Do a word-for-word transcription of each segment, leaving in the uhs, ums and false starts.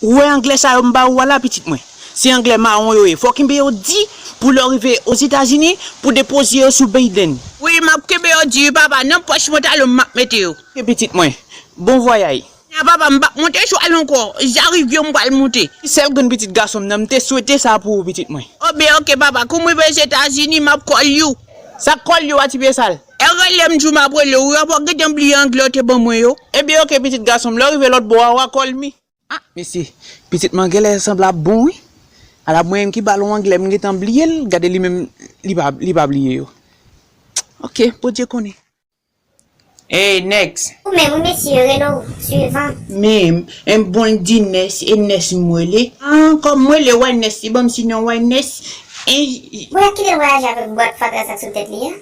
Ou wè anglè sa yo m ba ou a la, pitit mwen? Se anglè mawon yo ye. Fò w kenbe yo di pou lè w rive Ozetazini, pou depoze yo sou Biden. Wi, m ap kenbe yo di wi, papa. Nan pòch pantalon m m ap mete yo. Oke, pitit mwen. Bon vwayay. A papa, m p ap monte chwal ankò. Jarivyon m pral monte. Sèl grenn pitit gason m nan, m te swete sa pou ou, pitit mwen. O ben, oke, papa. Kou m rive Ozetazini, m ap call you. Sa call you a, ti pye sal? E rele m di w m ap rele w wi, apa w gentan bliye anglè w te ban mwen yo? Ebyen, oke, pitit gason m, lè w rive lòt bò a, w a call me. Ah, mesye, pitit mwen genlè sanble ap bon, wi. Ala mwen menm ki ba l yon anglè, m gentan bliye l, gade li menm, li pa, li pa bliye yo. Oke, Bondye konnen. Hey, next. Ou menm, wi, mesye, yo rele w swivan. Men, en bon l di Nès, e Nès m rele. Ah, kòm m rele Waynès, li ban m sinon Waynès. Mwen ap kite l vwayaje avèk bwat fatra sa k sou tèt li a.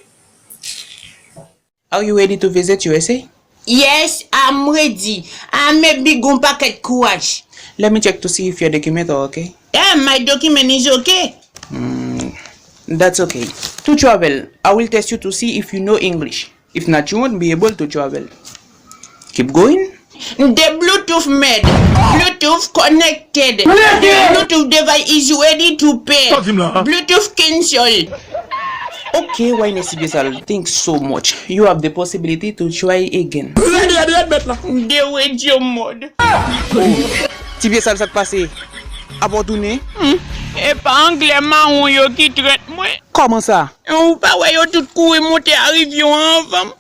Are you ready to visit U S A? Yes, I'm ready. I'm a big gon pakèt kouraj. Let me check to see if your document are okay. Yeah, my document is okay. Mm, that's okay. To travel, I will test you to see if you know English. If not, you won't be able to travel. Keep going. The Bluetooth mode. Bluetooth connected. The Bluetooth device is ready to pair. Bluetooth cancel. Ok, Waynès, ti pye sal, thanks so much. You have the possibility to try again. Rèd, rèd, rèd, mèt la. The radio mode. Ti pye sal, sa k pase? Apa w tounen? Hmm, e pa anglè mawon yo ki trèt mwen. Kòman sa? Ou pa wè yo tout kouri monte arivyon an anvan m?